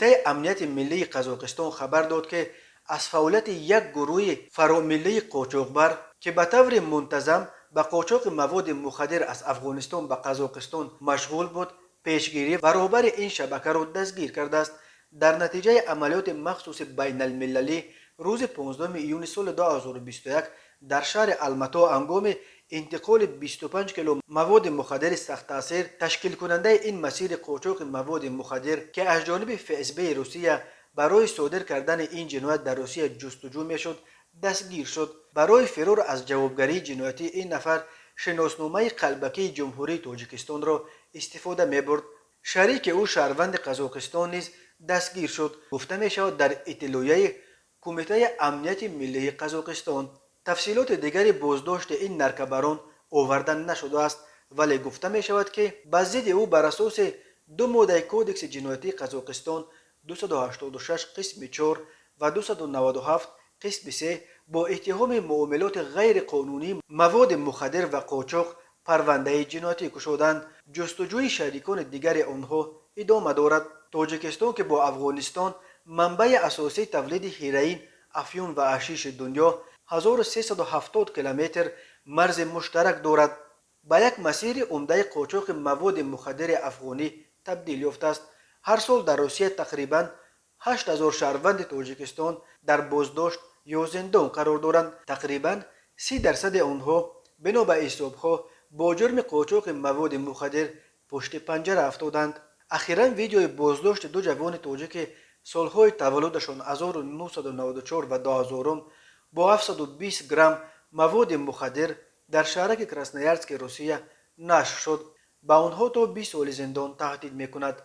Кумитаи амнияти миллии Қазоқистон хабар дод, ки аз фаъолияти як гурӯҳи фаромиллии қочоқбар, ки ба таври мунтазам ба қочоқи маводи мухаддир аз Афғонистон ба Қазоқистон машғул буд, пешгирӣ ва роҳбари ин шабакаро дастгир кардааст. Дар натиҷаи амалиёти махсуси байналмилалӣ рӯзи 15 июни соли 2021 дар шаҳри Алмато ҳангоми интиқоли 25 кило маводи мухаддири сахттаъсир, ташкилкунандаи ин масири қочоқи маводи мухаддир, ки аз ҷониби ФСБи Русия барои содир кардани ин ҷиноят дар Русия ҷустуҷӯ мешуд, дастгир шуд. Барои фирор аз ҷавобгарии ҷиноятӣ ин нафар шиносномаи қалбакии Ҷумҳурии Тоҷикистонро истифода мебурд. Шарики ӯ, шаҳрванди Қазоқистон, низ дастгир шуд, гуфта мешавад дар иттилоияи Кумитаи амнияти миллии Қазоқистон. Тафсилоти дигари боздошти ин наркобарон оварда нашудааст, вале гуфта мешавад, ки ба зидди ӯ бар асоси ду моддаи Кодекси ҷиноятии Қазоқистон 286 қисми 4 ва 297 қисми 3 бо иттиҳоми муомилоти ғайриқонунии маводи мухаддир ва қочоқ парвандаи ҷиноятӣ кушоданд. Ҷустуҷӯи шарикони дигари онҳо идома дорад. Тоҷикистон, ки бо Афғонистон манбаи асосии тавлиди ҳероин, афюн ва ҳашиши дунё, 1370 километр марзи муштарак дорад, ба як масири умдаи қочоқи маводи мухаддири афғонӣ табдил ёфтааст. Ҳар сол дар Русия тақрибан 8000 шаҳрванди Тоҷикистон дар боздошт ё зиндон қарор доранд. Тақрибан 30 дарсади онҳо, бино ба ҳисобҳо, бо ҷурми қочоқи маводи мухаддир пушти панҷара афтоданд. Ахиран видеои боздошти ду ҷавони тоҷики солҳои таваллудашон 1994 ва 2000 бо 720 грамм маводи мухаддир дар шаҳраки Красноярски Русия нашр шуд. Ба онҳо то 20 соли зиндон таҳдид мекунад.